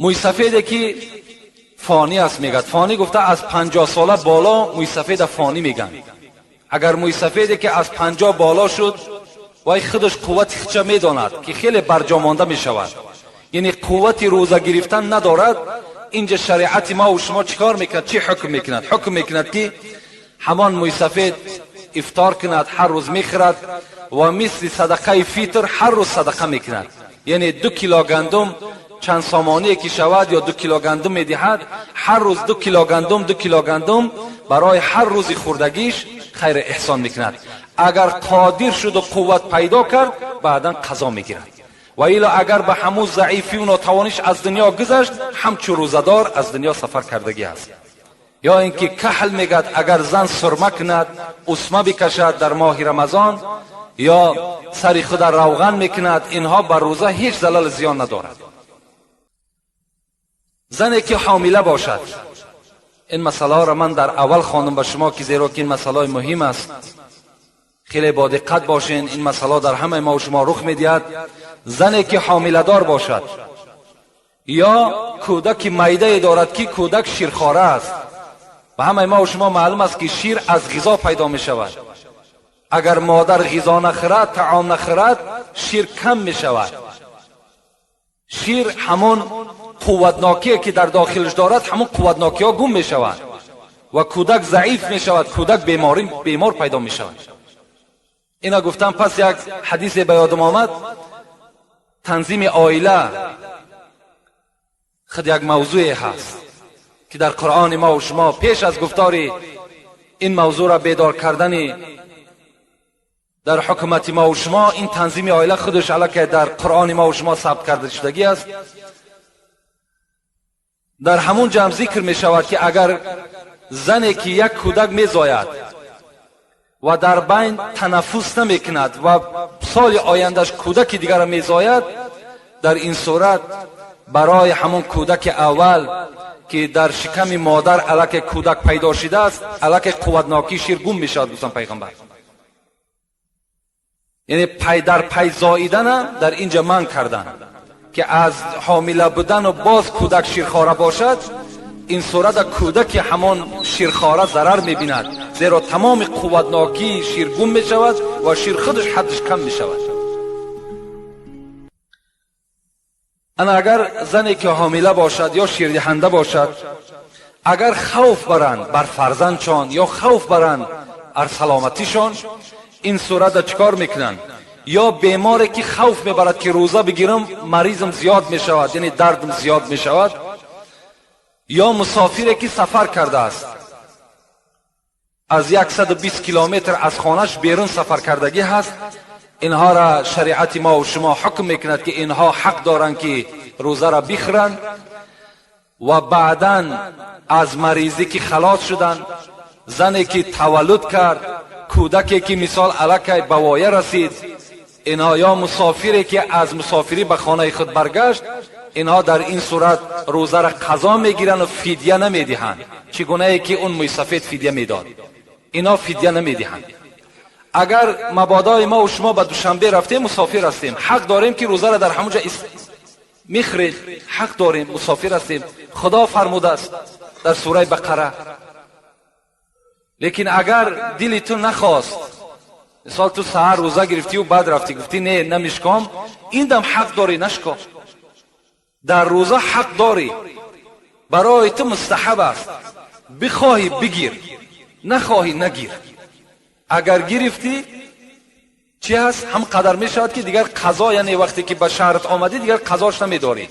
Мӯйсафеде ки фонӣ аст, мегӯяд. Фонӣ гуфта, аз 50 сола боло мӯйсафеда фонӣ мегӯянд. Агар мӯйсафеде ки аз 50 боло шуд, вай худаш қуввати худша медонад, ки хеле барҷомонда мешавад, яъне қуввати рӯза гирифтан надорад. Инҷа шариати мо ва шумо чӣ кор мекунад, чӣ ҳукм мекунад? Ҳукм мекунад, ки ҳамон мӯйсафед ифтор кунад, ҳар рӯз мехӯрад ва мисли садақаи фитр ҳар рӯз садақа мекунад, яъне 2 кило гандум, чанд сомоние ки шавад, ё 2 кило гандум медиҳад, ҳар рӯз 2 кило гандум, 2 кило гандум барои ҳар рӯзи хӯрдагиш хайр эҳсон мекунад. Агар қодир шуду қувват пайдо кард, баъдан қазо мегирад. Ва ило агар ба ҳамун заифию нотавониш аз дунё гузашт, ҳамчун рӯзадор аз дунё сафар кардагӣ аст. Ё ин ки каҳл мегӯяд, агар зан сурма кунад, усма бикашад дар моҳи Рамазон ё сари худа равған мекунад, инҳо ба рӯза ҳеҷ залал зиён надорад. Зане ки ҳомила бошад, ин масъалаҳоро ман дар аввал хондам ба шумо, ки зеро ки ин масъалаҳои муҳим аст, хеле бо диққат бошен. Ин масъала дар ҳамаи мо шумо рух медиҳад. Зане ки ҳомиладор бошад ё кӯдаки майдае дорад, ки кӯдак ширхора аст, ба ҳамаи мо шумо маълум аст, ки шир аз ғизо пайдо мешавад. Агар модар ғизо нахӯрад, таом нахӯрад, шир кам мешавад. Шир ҳамон қувватнокие ки дар дохилаш дорад, ҳамон қувватнокиҳо гум мешавад ва кӯдак заиф мешавад, кӯдак бемор пайдо мешавад. Ина гуфтам, пас як ҳадисе ба ёдам омад. Танзими оила худ як мавзӯе ҳаст, ки дар Қуръони мо шумо пеш аз гуфтори ин мавзӯъро бедор кардани дар ҳукумати мо шумо, ин танзими оила худаш аллакай дар Қуръони мо шумо сабт карда шудагӣ аст. Дар ҳамун ҷамъ зикр мешавад, ки агар зане ки як кӯдак мезояд ва дар байн танаффус намекунад ва соли ояндаш кӯдаки дигарро мезояд, дар ин сурат барои ҳамон кӯдаки аввал, ки дар шиками модар аллакай кӯдак пайдо шудааст, аллакай қувватнокии шир гум мешавад, гуфтан пайғамбар. Яъне пай дар пай зоидана дар инҷа манъ карданд, ки аз ҳомила будану боз кӯдак ширхора бошад, ин сурата кӯдаки ҳамон ширхора зарар мебинад, зеро тамоми қувватнокии шир гум мешавад ва шир худаш ҳаддиш кам мешавад. Ана агар зане ки ҳомила бошад ё ширдиҳанда бошад, агар хавф баранд бар фарзандшон ё хавф баранд бар саломатишон, ин сурата чӣ кор мекунанд? Ё беморе ки хавф мебарад, ки рӯза бигирам, маризм зиёд мешавад, яъне дардм зиёд мешавад, ё мусофире ки сафар кардааст, аз 120 километр аз хонаш берун сафар кардагӣ ҳаст, инҳоро шариати мо шумо ҳукм мекунад, ки инҳо ҳақ доранд, ки рӯзаро бихӯранд ва баъдан аз маризӣ ки халос шуданд, зане ки таваллуд кард, кӯдаке ки мисол аллакай ба воя расид, инҳо ё мусофире ки аз мусофирӣ ба хонаи худ баргашт, инҳо дар ин сурат рӯзаро қазо мегиранд ва фидя намедиҳанд. Чӣ гунае ки он мӯйсафед фидя медод, инҳо фидя намедиҳанд. Агар мабодои мо ва шумо ба Душанбе рафтем, мусофир ҳастем, ҳақ дорем, ки рӯзаро дар ҳамон ҷо мехӯрем, ҳақ дорем, мусофир ҳастем, Худо фармудааст дар сураи Бақара. Лекин агар дили ту нахост, мисол, ту саҳар рӯза гирифтию баъд рафтӣ, гуфтӣ: «Не, намешком», ин дам ҳақ дорӣ, нашко. Дар рӯза ҳақ дорӣ, барои ту мустаҳаб аст, бихоҳӣ бигир, нахоҳӣ нагир. Агар гирифтӣ, чӣ ҳаст? Ҳам қадар мешавад, ки дигар қазо, яъне вақте ки ба шаҳрат омадӣ, дигар қазош намедорӣ.